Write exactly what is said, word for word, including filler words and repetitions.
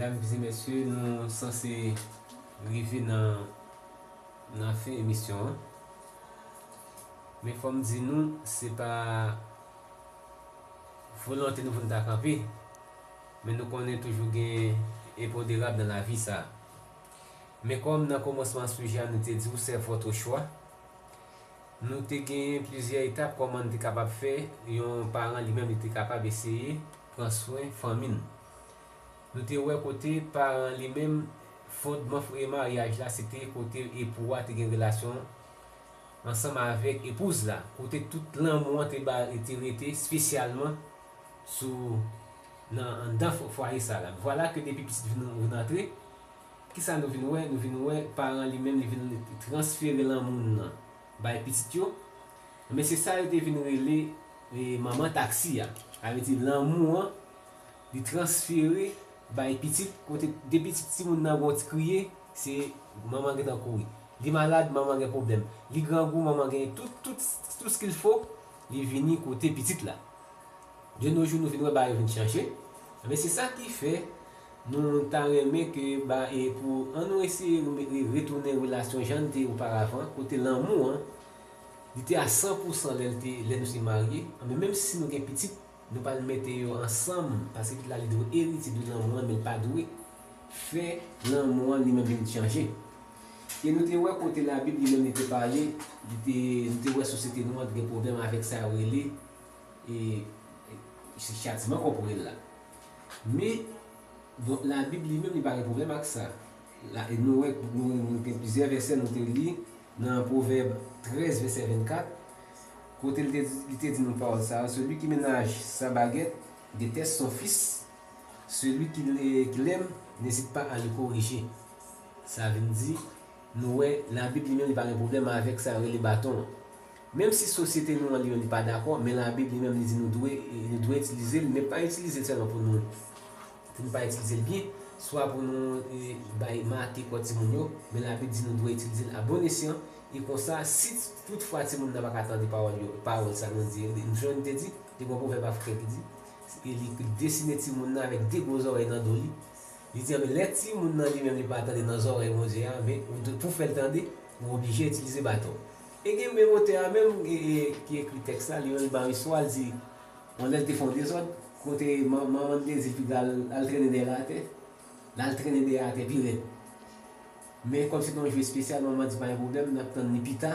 Medam e mesye, nou sanse rive nan, nan fen emisyon an. Men fò m di nou, se pa volonte nou pou n ta kanpe, men nou konnen toujou gen enponderab nan lavi sa. Men kòm nan kòmansman sijè a, nou te di w, c'est votre choix. Nou te genyen plizyè etap kòman n te kapab fè yon paran li menm li te kapab eseye pran swen fanmi n. Nou te wè kote paran li menm, fondman maryaj la, se te kote epou a te gen relasyon ansanm avèk epouz la, kote tout lanmou an te ba, te rete espesyalman sou, nan, anndan fwaye sa la. Vwala ke depi pitit vin, vin antre, kisa nou vin wè? Nou vin wè paran li menm li vin transfere lanmou nan bay pitit yo. Men se sa yo te vin rele, e, manman taksi a. Sa vle di lanmou an, li transfere bay pitit, kote depi ti, timoun nan gon ti kriye, se manman gentan kouri. Li malad, manman gen pwoblèm. Li grangou, manman gen tout, tout, tout ce qu'il faut, li vini kote pitit la. De nos jours, nou vin wè bagay yo vin chanje. Men se sa ki fè nou ta renmen ke ba, e pou, ann nou eseye re-, retounen relasyon jan l te oparavan, kote lanmou an, li te a san pou san lè l te, lè nou te marye. Men menm si nou gen pitit, nou pa mete yo ansanm, paske pitit la li dwe eritye de lanmou an, men l pa dwe fè lanmou an li menm vin chanje. E nou te wè kote Labib li menm li te pale, li te, nou te wè sosyete nou an te gen pwoblèm avèk sa yo rele, e, e, se chatiman kòporèl la. Men, bon, Labib li menm li pa gen pwoblèm ak sa. La, e nou wè, nou, nou gen plizyè vèsè nou te li nan Pwovèb trèz, vèsè vennkat, kote li te, li te di nou pawòl sa a, celui qui ménage sa baguette déteste son fils, celui qui le-, qui l'aime n'hésite pas à le corriger. Sa vin di, nou wè, Labib li menm li pa gen pwoblèm avèk sa yo rele baton an. Menm si sosyete nou an li menm li pa dakò, men Labib li menm li di nou dwe, nou dwe itilize l, men pa itilize l sèlman pou nou, pou nou pa itilize l byen, swa pou nou, e, bay make kò timoun yo, men Labib di nou dwe itilize l a bon esyan, e konsa, si toutfwa timoun nan pa ka tande pawòl yo, pawòl sa nou di, nou jwenn te di, te gon pwovèb afriken ki di, e li desine timoun nan avèk de gwo zòrèy nan do li, li di, anben, lè timoun nan li menm li pa tande nan zòrèy Bondye a, men ou dwe, pou fè l tande, ou oblije itilize baton. E gen menm otè a menm, e, e, ki ekri tèks la, li menm li ban istwa, li di, yon lè l te fè yon dezòd, kote man-, manman l te di l piga al, al trennen dèyè l atè, l al trennen dèyè atè pi rèd. Men kòm se te yon jou espesyal, manman di pa gen pwoblèm, n ap tann li pita,